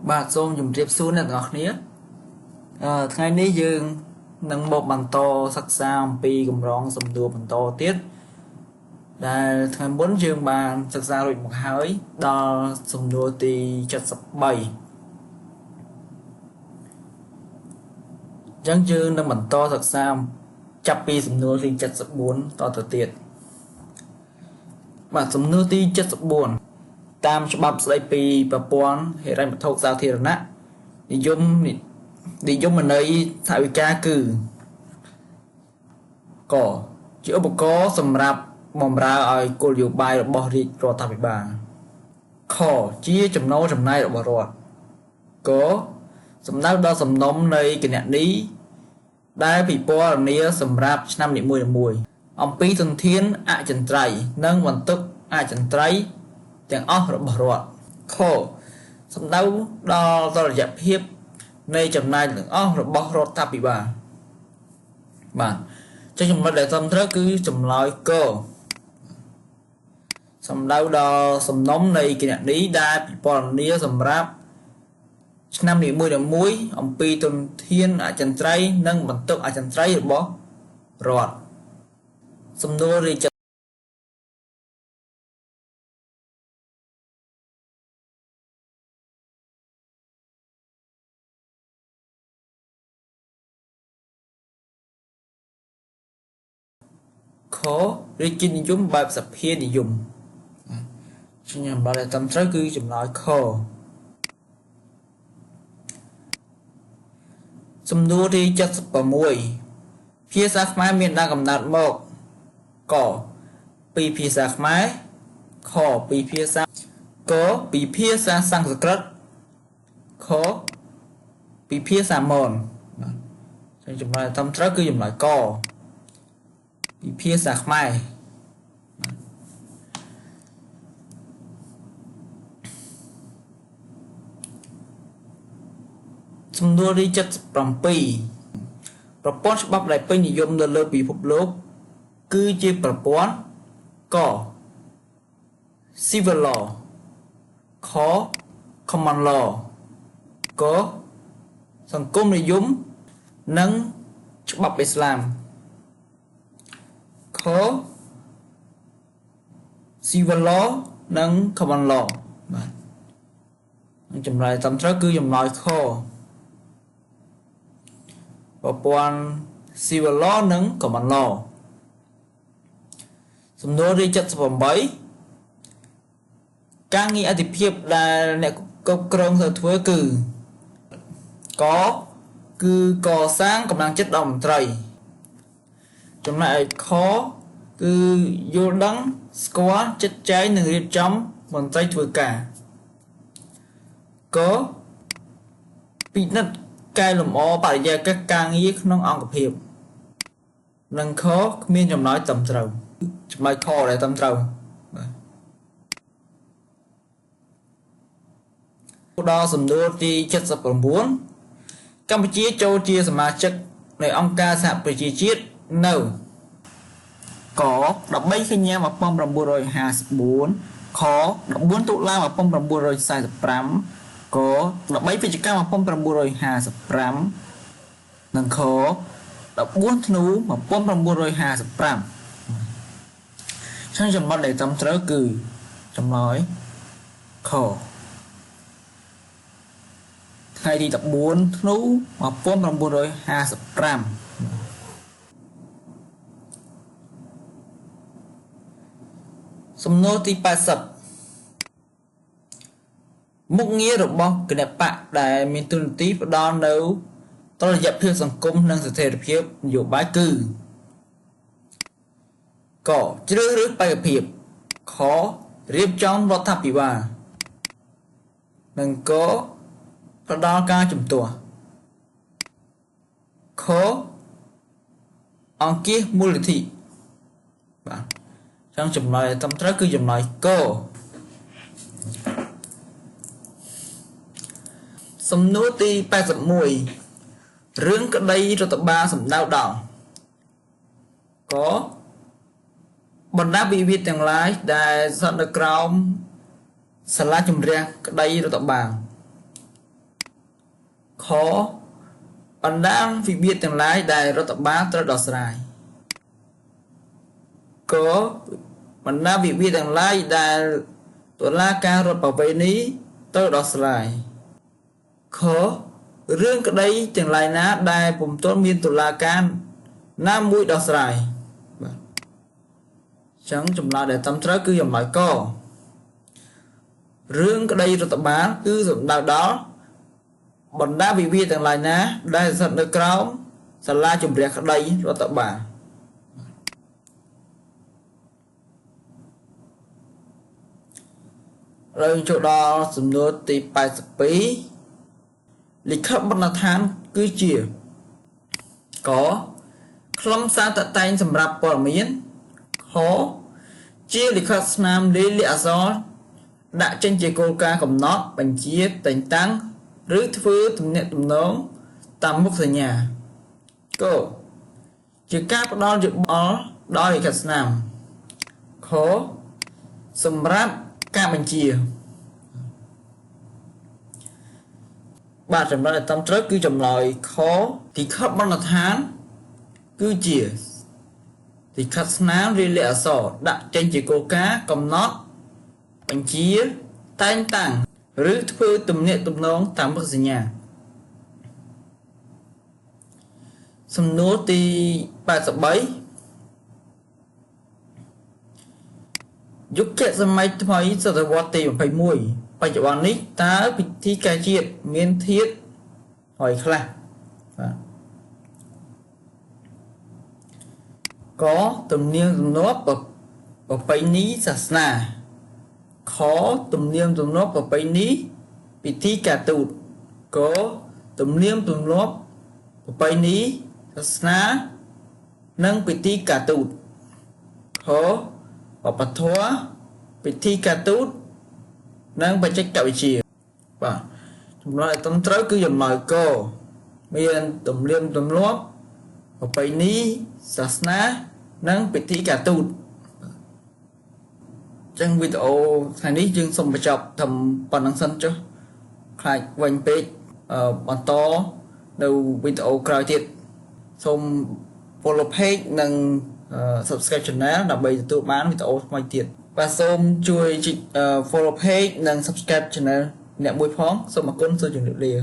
បាទសូមជម្រាបសួរអ្នកទាំងអស់គ្នាថ្ងៃនេះយើងនឹងមកបន្តសិក្សាអំពីកម្រងសំណួរបន្តទៀតដែលថ្ងៃមុនយើងបានសិក្សារួចមកហើយដល់សំណួរទី73អញ្ចឹងយើងនឹងបន្តសិក្សាចាប់ពីសំណួរទី74តទៅទៀតបាទសំណួរទី74តាមច្បាប់ស្តីពីប្រព័ន្ធហិរញ្ញវត្ថុសាធារណៈនិយមន័យថវិកាគឺកជាឧបករណ៍សម្រាប់បម្រើឲ្យគោលនយោបាយរបស់រាជរដ្ឋាភិបាលខជាចំណូលចំណាយរបស់រដ្ឋកសំដៅដល់សំណុំនៃគណនីដែលពិពណ៌នាសម្រាប់ឆ្នាំនីមួយៗអំពីធនធានអចិន្ត្រៃយ៍និងបន្ទុកអចិន្ត្រៃយ៍ទាំងអស់របស់រដ្ឋខសំដៅដល់តុល្យភាពនៃចំណាយទាំងអស់របស់រដ្ឋាភិបាលបាទចុះចំណុចដែលត្រឹមត្រូវគឺចម្លើយកសំដៅដល់សំណុំនៃគណនីដែលពិពណ៌នាសម្រាប់ឆ្នាំនីមួយៗអំពីធនធានអចិន្ត្រៃយ៍និងបន្ទុកអចិន្ត្រៃយ៍របស់រដ្ឋសំណួរទីខរាជានិយមបែបសភានិយមខ្ញុំបាទត្រឹមត្រូវគឺចម្លើយខសំណួរទី76ភាសាខ្មែរមានដើមកំណើតមកកពីភាសាខ្មែរខពីភាសាកពីភាសាសំស្ក្រឹតខពីភាសាមនបាទចម្លើយត្រឹមត្រូវគឺចម្លើយកពីភាសាខ្មែរសំណួរទី77ប្រព័ន្ធច្បាប់ដែលពេញនិយមនៅលើពិភពលោកគឺជាប្រព័ន្ធក Civil Law ខ Common Law កសង្គមនិយមនិងច្បាប់អ៊ីស្លាមខ Civil Law និង Common Law បាទចម្លើយត្រឹមត្រូវគឺចម្លើយខប្រព័ន្ធ Civil Law និង Common Law សំណួរទី78ការងារអតិភិបដែលអ្នកគ្រប់គ្រងត្រូវធ្វើគឺកគឺកសាងកម្លាំងចិត្តដល់មន្ត្រីចំណែកឯខគឺយល់ដឹងស្គាល់ចិត្តចែងនិងរៀបចំមន្ត្រីធ្វើការកពិនិត្យកែលម្អបរិយាកាសការងារក្នុងអង្គភាពនិងខគ្មានចម្លើយត្រឹមត្រូវចម្លើយខដែលត្រឹមត្រូវបាទដល់សំណួរទី79កម្ពុជាចូលជាសមាជិកនៃអង្គការសហប្រជាជាតិនៅក13កញ្ញា1954ខ14តុលា1945ក13វិច្ឆិកា1955និងខ14ធ្នូ1955ចឹងចំណុចដែលត្រឹមត្រូវគឺចម្លើយខថ្ងៃទី14ធ្នូ1955សំណួរទី80មុខងាររបស់គណបក្សដែលមានតួនាទីផ្ដល់នូវតុល្យភាពសង្គមនិងស្ថិរភាពនយោបាយគឺកជ្រើសរើសបេក្ខភាពខរៀបចំរដ្ឋាភិបាលនិងកផ្ដល់ការជំទាស់ខអង្គាសមូលនិធិបាទចឹងចម្លើយត្រឹមត្រូវគឺចម្លើយកសំណួរទី81រឿងក្តីរដ្ឋបាលសំដៅដល់កបណ្ដាវិវាទទាំងឡាយដែលស្ថិតនៅក្រោមសាលាជំរះក្តីរដ្ឋបាល ខបណ្ដាវិវាទទាំងឡាយដែលរដ្ឋបាលត្រូវដោះស្រាយកបណ្ដាវិវាទទាំងឡាយដែលតុលាការរដ្ឋប្រវេណីត្រូវដោះស្រាយខរឿងក្តីទាំងឡាយណាដែលពុំទាន់មានតុលាការណាមួយដោះស្រាយបាទចឹងចម្លើយដែលត្រឹមត្រូវគឺចម្លើយករឿងក្តីរដ្ឋបាលគឺសំដៅដល់បណ្ដាវិវាទទាំងឡាយណាដែលស្ថិតនៅក្រោមសាលាជំរះក្តីរដ្ឋបាលយើងចូលដល់សំណួរទី82លិខិតបទដ្ឋានគឺជាកខ្លឹមសារតតែងសម្រាប់ព័ត៌មានខជាលិខិតស្នាមលាយលក្ខណ៍អក្សរដាក់ចេញជាគោលការណ៍កំណត់បញ្ជាតែងតាំងឬធ្វើទំនាក់ទំនងតាមមុខសញ្ញាកជាការផ្ដល់យោបល់ដោយលិខិតស្នាមខសម្រាប់ការបញ្ជាបាទចម្លើយដែលត្រឹមត្រូវគឺចម្លើយខលិខិតបទដ្ឋានគឺជាលិខិតស្នាមរាយលក្ខណ៍អក្សរដាក់ចេញជាគោលការណ៍កំណត់បញ្ជាតែងតាំងឬធ្វើទំនាក់ទំនងតាមមុខសញ្ញាសំណួរទី83យុគសម័យថ្មីសតវត្សទី21បច្ចុប្បន្ននេះតើពិធីការជាតិមានធាតុអ្វីខ្លះបាទកទំនៀមទម្លាប់ប្រពៃណីសាសនាខទំនៀមទម្លាប់ប្រពៃណីពិធីការទូតកទំនៀមទម្លាប់ប្រពៃណីសាសនានិងពិធីការទូតខវប្បធម៌ពិធីការទូតនិងបច្ចេកវិទ្យាបាទចម្លើយត្រឹមត្រូវគឺចម្លើយកមានទំនៀមទម្លាប់ប្រពៃណីសាសនានិងពិធីការទូតចឹងវីដេអូថ្ងៃនេះយើងសូមបញ្ចប់ត្រឹមប៉ុណ្្នឹងសិនចុះខ្លាចវែងពេកបន្តនៅវីដេអូក្រោយទៀតសូម follow page និង subscribe channel ដើម្បីទទួលបានវីដេអូថ្មីទៀតបាទសូមជួយចុច follow page និង subscribe channel អ្នកមួយផងសូមអរគុណសូមជម្រាបលា